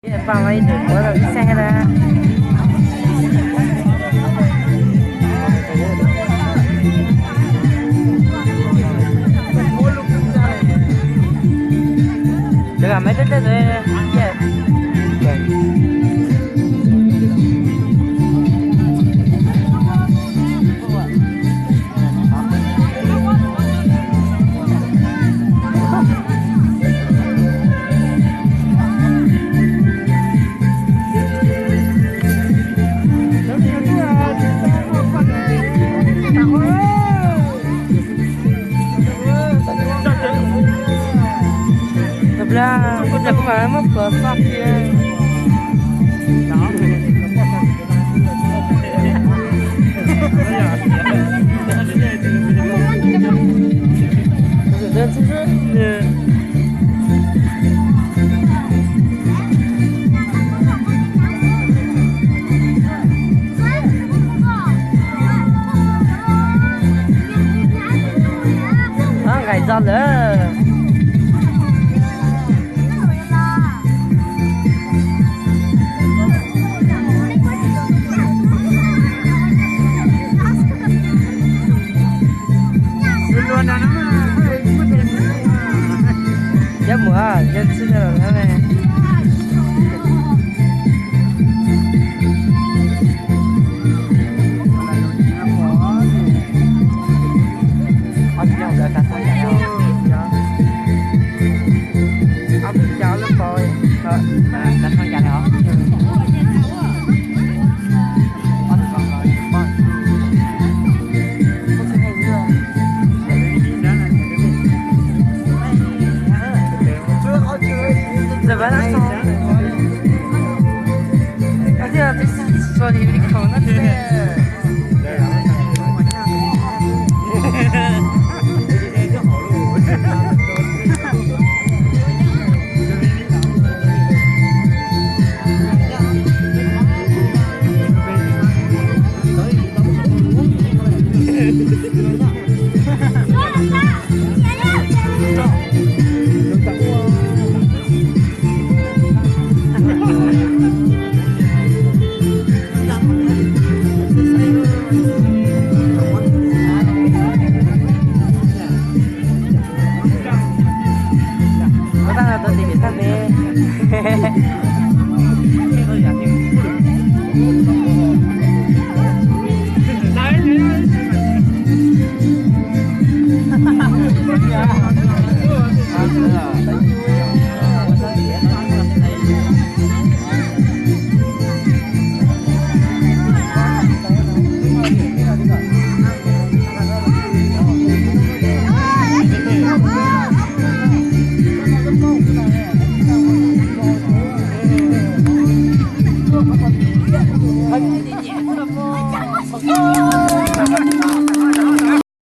Pom ib tug kuv tus xeeb na. Lawv kam maiv teb teb tus. Tab laj, tab laj kuv mam muab pluav faj kiag. Ob nqaim txog lawm. Cov muam, cov txij no los ne. Ua tau tus tim pim tag me.